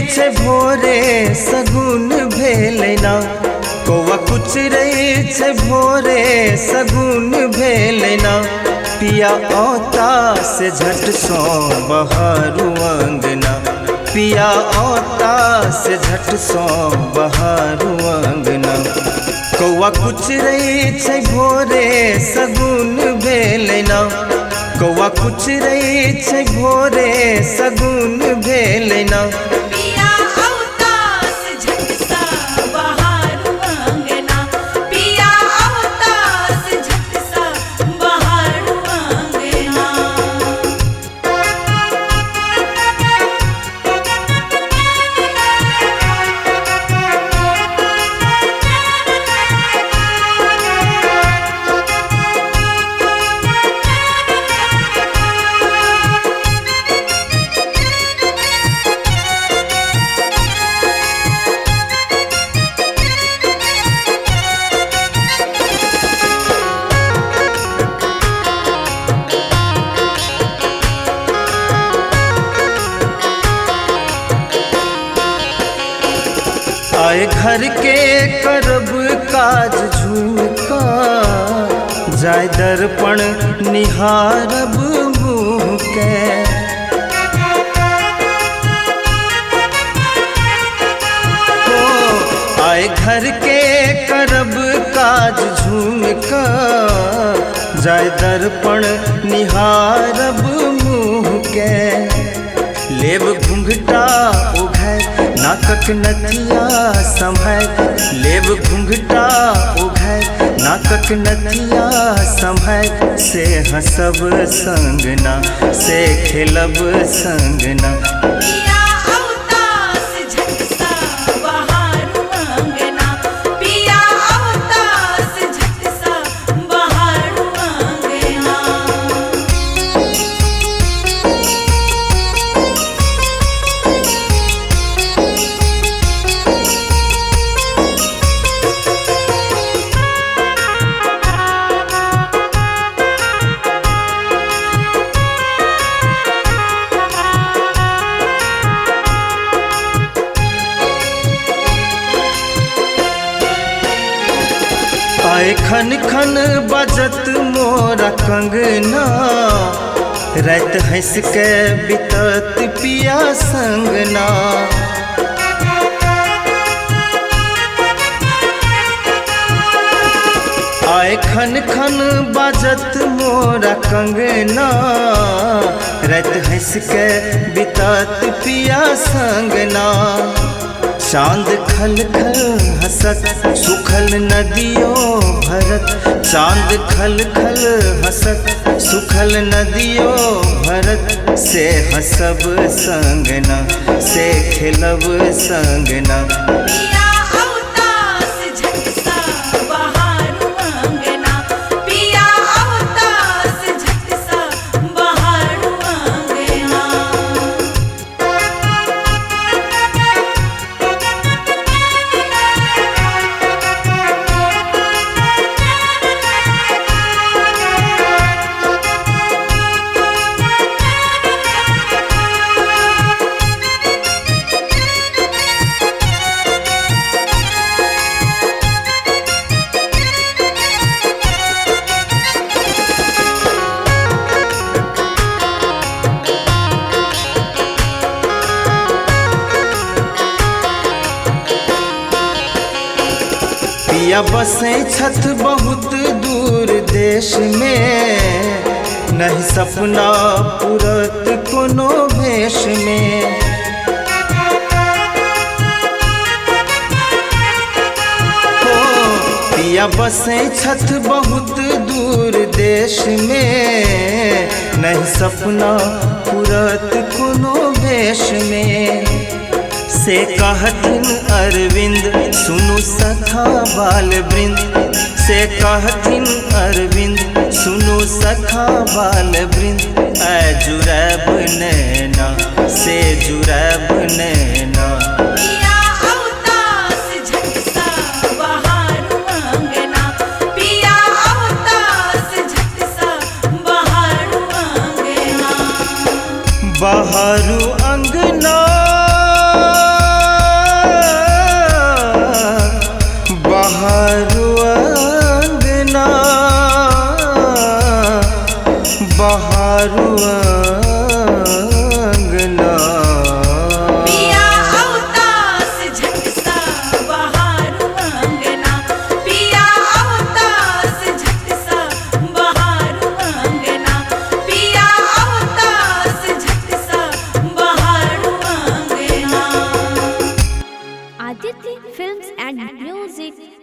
छै भोरे सगुन भेलै ना। कौआ कुचरै छै भोरे सगुन भेलै ना। पिया औता से झट सो बहारू अंगना। पिया औता से झट सो बहारू अंगना। कौआ कुचरै छै भोरे सगुन भेलै ना। कौआ कुचरै छै भोरे सगुन भेलै ना। पिया औता से झट सा बहारू अंगना। पिया औता से झट सा बहारू अंगना। आए घर के करब काज झुमका, जाय दर्पण निहारब मुँह के। ओ आए घर के करब काज झुमका, जाय दर्पण निहारब मुँह के। लेब घुंघटा उघै नाकक नथिया संभै। लेब घुंघटा उघै नाकक नथिया संभै। से हंसब संगना से खेलब संगना। पिया औता से झट सा बहारू अंगना। पिया औता से झट सा बहारू अंगना। आए खन खन बजत मोरा कंगना, रात हंस के बितत पिया संगना। आए खन खन बजत मोरा कंगना, रात हंस के बितत पिया संगना। चांद खल खल हंसत सुखल नदियों भरत। चांद खल खल हंसत सुखल नदियों भरत। से हंसब संगना से खेलब संगना। पिया औता से झट सा बहारू अंगना। पिया औता से झट सा बहारू अंगना। पिया बसै छथ बहुत दूर देश में, नहीं सपना पुरत कोनो भेष में। हो पिया बसै छथ बहुत दूर देश में, नहीं सपना पुरत कोनो भेष में। से कहथिन अरविंद सुनु सखा बाल वृंद। से कहथिन अरविंद सुनु सखा बाल वृंद। ऐ जुरैब नैना से जुरैब नैना। पिया औता से झट सा बहारू अंगना। पिया औता से झट सा बहारू अंगना। बहारू अंगना। Music.